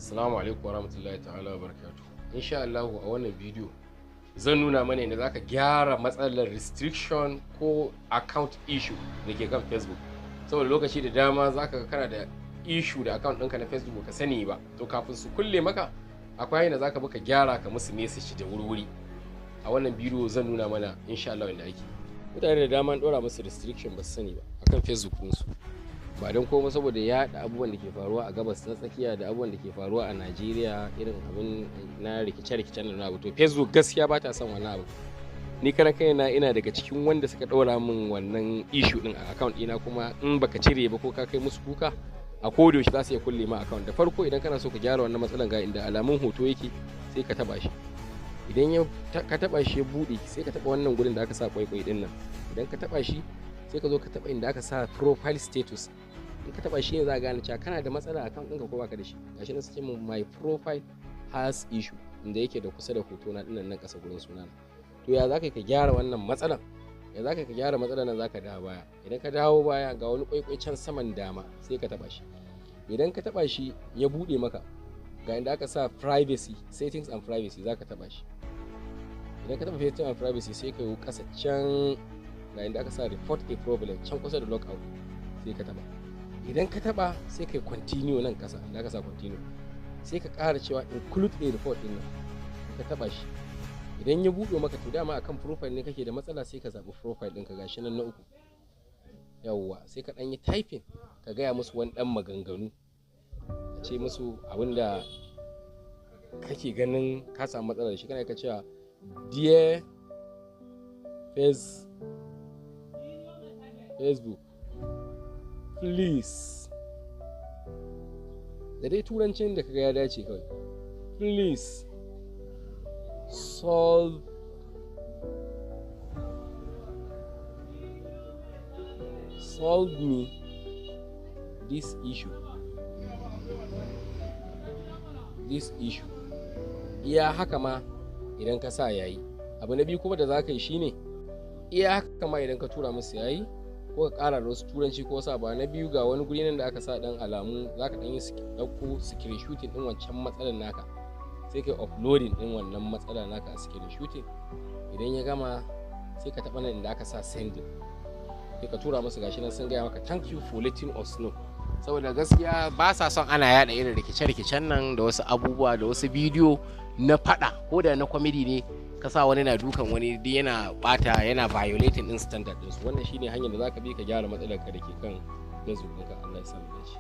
Assalamu alaikum warahmatullahi ta'ala wabarakatuh. Insha Allah a wannan bidiyo zan nuna mana yadda zaka gyara matsalar restriction ko account issue da ke kan Facebook. Saboda lokaci da dama zaka ga kana da issue da account ɗinka na Facebook ka sani ba. To kafin su kulle maka, akwai hanyar da zaka bi ka gyara, ka musu message da wuri-wuri. A wannan bidiyo zan nuna mana insha Allah yadda ake. Mutane da dama an ɗora musu restriction ba su sani ba akan Facebook ɗinsu. Ba don komai saboda yaɗa abubuwan da ke faruwa a Gabas ta Tsakiya da abubuwan da ke faruwa a Najeriya, irin abin na rikice-rikicen da abu. To Facebook gaskiya ba ta son wannan abu. Ni karan kaina ina daga cikin wanda suka ɗora min wannan issue din a account ɗina, kuma in baka cire ba ko ka kai musu kuka, a koda yaushe za su iya kulle ma account. Da farko, idan kana so ka gyara wannan matsalan, ga inda alamun hoto yake, sai ka taba shi. Idan ya ka taba shi ya buɗe, sai ka taba wannan gurin da aka sa kwaikwai din nan. Idan ka taba shi, sai ka zo ka taba inda aka sa profile status. In ka taba shi ne za ka gane cewa kana da matsala account ɗinka ko baka da shi. Gashi nan suke mun "My profile has issue", inda yake da kusa da hoto na dinnan, nan ƙasa gurin suna. To ya zaka ka gyara wannan matsalan? Ya zaka ka gyara matsalan nan? Zaka dawo baya. Idan ka dawo baya, ga wani kwaikwai can saman dama, sai ka taba shi. Idan ka taba shi ya bude maka, ga inda aka sa privacy, settings and privacy, zaka taba shi. Idan ka taba settings and privacy, sai ka yi ƙasa can, ga inda aka sa report a problem can kusa da logout, sai ka taba. Idan ka taba, sai ka continue nan kasa inda aka sa continue, sai ka ƙara cewa include a report din nan. Ka taba shi, idan ya buɗe maka, to dama akan profile ne kake da matsala, sai ka zaɓi profile ɗinka, gashi nan na uku. Yawwa, sai ka ɗan yi typing, ka gaya musu wani ɗan maganganu, ka ce musu abinda kake ganin ka samu matsala da shi. Kana ka cewa "Dear Facebook, please", da dai turancin da kaga ya dace kawai, "Please solve me this issue, this issue." Iya haka ma idan ka sa yayi. Abu na biyu kuma da za ka yi shine, iya haka ma idan ka tura musu yayi, ko ka kara da wasu turanci ko sa ba. Na biyu, ga wani guri nan da aka sa dan alamu, za ka dan yi dauko screenshooting din wancan matsalar naka, sai kai uploading din wannan matsalar naka a screenshooting. Idan ya gama, sai ka taba nan inda aka sa sending, sai ka tura musu. Gashi nan sun gaya maka "Thank you for letting us know." Saboda gaskiya ba sa son ana yada irin rikice-rikicen nan da wasu abubuwa da wasu bidiyo na fada, ko da na comedy ne, ka sa wani na dukan wani, duk yana bata, yana violating din standard din su. Wannan shine hanyar da zaka bi ka gyara matsalar ka da ke kan Facebook ɗinka. Allah ya samu dace.